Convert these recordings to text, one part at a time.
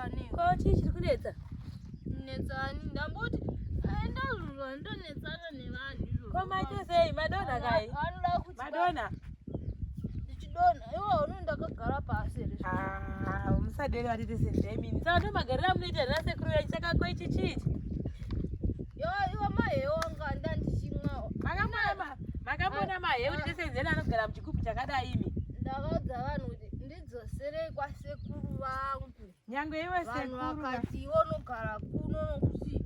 Kwane. Ko chii chiri kunetsa? Netsani ndamboti enda zvinhu ndonetsana nevanhu izvozvo. Ko maita sei? Madonha kai? Vanoda kuti Madonha? Ndichidonha iwe uno ndakagara pasi here? Ah, musadere vatete senzeni. Saka ndomagariro amunoita here nasekuru venyu? Saka ko ichi chii ichi? Yo iwe mahewu anga ndandichimwa. Makamboona ma makamboona mahewu tete senzeni anogara muchigubhu chakadai imi? Ndakaudza vanhu kuti ndidzoserei kwasekuru vangu. Nyangwe iwe Vanhu sekuru ka- vakati iwe unogara kuno nokuti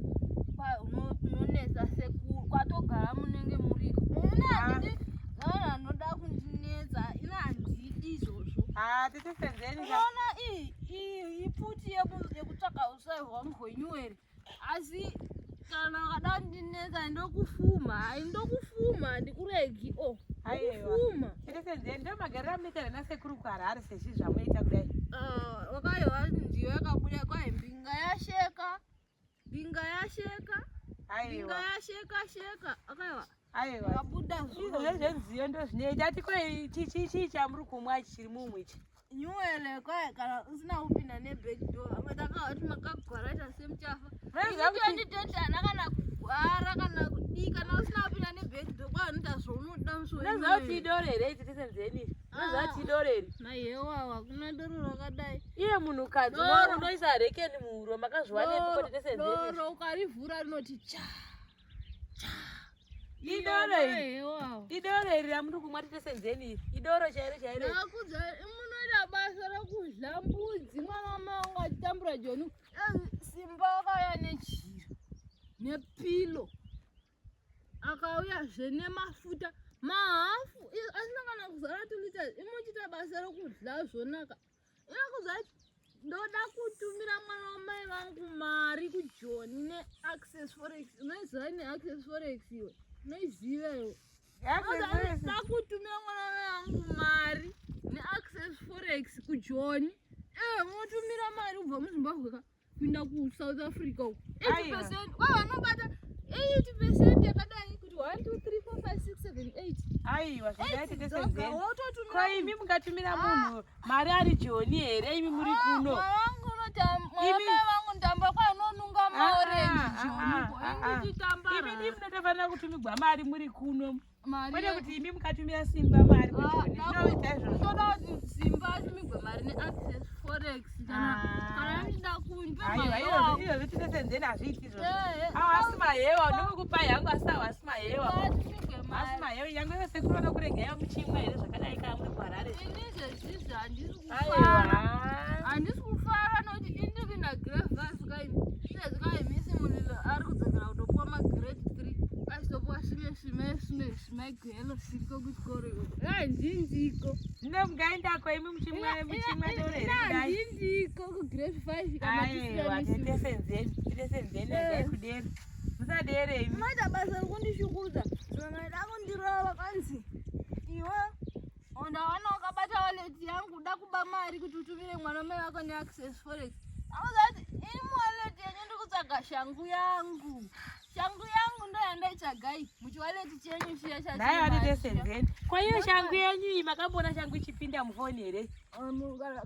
kwa- uno- unonetsa sekuru kwatogara munenge muriko. Ini Ah. handidi vanhu vanoda kundinetsa ini handidi izvozvo. Ah, tete senzeni ka. Unoona iyi iyi ipfuti yekutsvaga usai hwangu hwenyu here asi kana wakada kundinetsa ndokufuma hai ndokufuma handikuregi o Aiwa. ndokufuma Tete senzeni ndomagariro amunoita here nasekuru kuHarare sezvi zvamunoita kudai? Ah, wakaiwa nziyo yakabuda kwai mbinga yasheka mbinga yasheka mbinga Aiwa. yasheka sheka akaiwa Aiwa. yakabuda Izvo zvezvenziyo ndozvinoita ati koi chii chamuri kumwa ichi chiri mumwe ichi? Nyuwele kwai kana usina kupinda neback door vamwe takavati makagwara ita semuchafa. Munoziva kuti 2020 hana kana kugwara kana kudii kana usina kupinda neback door kwai unoita zvaunoda musi munoziva kuti idoro here ichi tisenzeni iri? Munoziva kuti idoro iri? Maihewawa hakuna doro rakadai. Iye munhukadzi Doro. unoisa rekeni muhuro makazviwanepi kuti tisenzeni? Doro ukarivhura rinoti cha cha. Idoro iri. Maihewawa. Idoro iri ramuri kumwa titesenzeni iri. Idoro chairo chairo. Ndakakudza munoita basa rekudla mbudzi mwana wamai wangu achitambura joni. Simba wakauya nejira nepilo akauyazve nemafuta mahafu asina kana kuzara tulita imuchiita basa rekudla zvonaka. Inakudza ndoda kutumira mwana wamai vangu mari kujoni neAccess Forex. Unoiziva neAccess Forex iwe? Unoiziva iwe? Ndoda kutumira mwana wangu mari neAccess Forex kujoni. Unotumira mari kubva muZimbabwe ka kuenda kuSouth Africa uko. 80% kwa vanobata 80% yakadai kuti 1 2 3 4 5 6 7 8. Aiwa zvingaite Eight dzoga, tesenzeni. wototumira Ko imi mungatumira munhu mari ari joni here imi muri kuno? Mwana wangu unotamba, mwana Imi- mai vangu ndamba kwa anonunga maorenji Ah, ah, joni ko. ah, ah. Imi chitamba. Imi ndimi munotofanira kutumigwa mari muri kuno. Mari Kwete kuti imi mukatumira Simba mari kujoni. Zvinoita izvozvo. Ndoda kuti Simba atumigwe mari neAccess Forex kana Ah. kana ndichida kundipe Aiwa mari izvozvo wangu. izvozvo titesenzeni hazviiti izvozvo. Eh, Awa asi mahewa ndinokupai hangu asi awa asi mahewa. Atumigwe Asi mari. mahewa nyangwe iwe sekuru vanokuregai muchimwa here zvakadai kana muri kuHarare. Ini zvezvizvi handisi Aiwa. kufara. Handisi kufara nokuti ini ndikuenda grade 5 kaini. Izvezvi kai misi mulilo ari kudzokera kutopuwa magrade 3. Achitopuwa svime svime svime svime gwelo siriko kuchikoro ikoko. Handindiko. Zvino mungaendako imi muchimwa muchimwa doro here kudai? Handindiko kugrade 5 kana Aiwa tisina misi. titesenzeni titesenzeni regai kudera. Musadere imi. Unoita basa rekundishungurudza. Vanoda kundirova kanzi iwe ndaona wakabata wallet yangu uda kuba mari kuti utumire mwana mai vako neAccess Forex. Akuzati ini muwallet yenyu ndikutsvaga shangu yangu. Shangu yangu ndo yandaitsvaga iyi muchiwallet chenyu chiya Nhai chachine mari chiya. vatitesenzeni. Ko iyo shangu yenyu iyi makamboona shangu ichipinda mufoni here?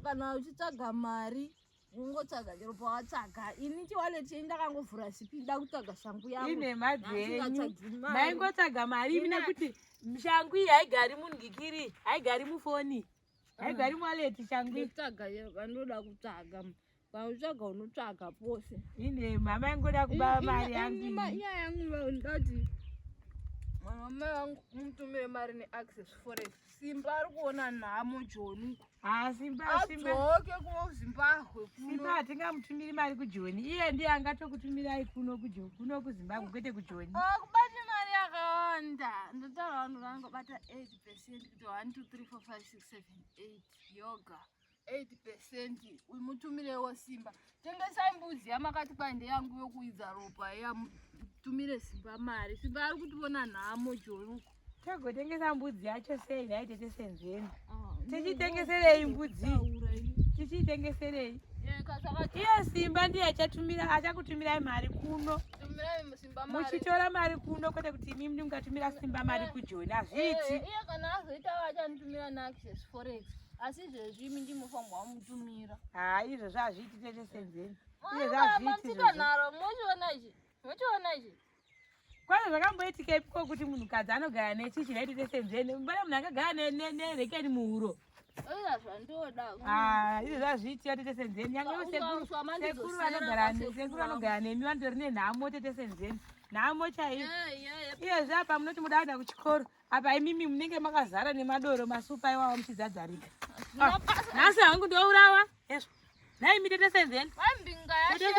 Kana uchitsvaga mari ungotsvaga chero pawatsvaga. Ini chiwallet chenyu ndakangovhura sipi nda kutsvaga shangu yangu. Inhema dzenyu. Handingatsvagi mari. Maingotsvaga mari imi nekuti shangu iyi haigari mungikiri, haigari mufoni, haigari muwallet shangu iyi. Ndikutsvaga chero pandoda kutsvaga. Pautsvaga unotsvaga pose. Inhema maingoda kuba mari yangu iyi. Inyaya yangu ndati mwana wamai vangu mutumire mari neAccess Forex. Simba ari kuona nhamo Joni. Ah, Simba, Simba. Adzoke kuZimbabwe Simba kuno. hatingamutumiri mari kuJoni. Iye ndiye angatokutumirai kuno kuJoni, kuno kuZimbabwe kwete kuJoni. Akubati mari yakawanda. Ndotaura vanhu vangobata 8% kuti 1 2 3 4 5 6 7 8 yoga. 8% umutumirewo Simba. Tengesai mbudzi yamakati kwai ndeyangu yokuidza ropa iya mutumire Simba mari. Simba ari kutiona nhamo Joni uko. Tagotengesa mbudzi yacho sei nhai tete Senzeni? Tichitengeserei mbudzi? Taura ini. Tichitengeserei? Saka Iye Simba ndiye achatumira achakutumirai mari kuno. tumirai Simba mari. Muchitora mari kuno kwete kuti imi mungatumira Simba mari kuJoni hazviiti. Iye kana azoita vachanditumira neAccess Forex. Asi izvezvi imi ndimofanirwa kumutumira. Haa, izvozvo hazviiti, tete Senzeni. Izvozvo Mwana hazviiti mamutsika izvozvo. nharo, mochiona ichi, mochiona ichi. Kwane zvakamboitika ipiko kuti munhukadzi anogara nechichi nhai, tete Senzeni? Pane munhu akagara nerekeni muhuro? Oita zvandoda. Ah, izvo zvazviitika, tete Senzeni. Nyange sekuru Uswa sekuru mandizosera vanogara kwasekuru sekuru vangu. Vanogara nemi vanotori nenhamo, tete Senzeni, nhamo chaiyo. Yeah. Iyezve apa munoti muda kuenda kuchikoro, apa imimi munenge makazara nemadoro, masupa iwawo muchidzadzarika. Zvinopasa. Nhasi hangu ndourawa ezvo. Nhai imi, tete Senzeni. Wambinga. Tete. Yashe.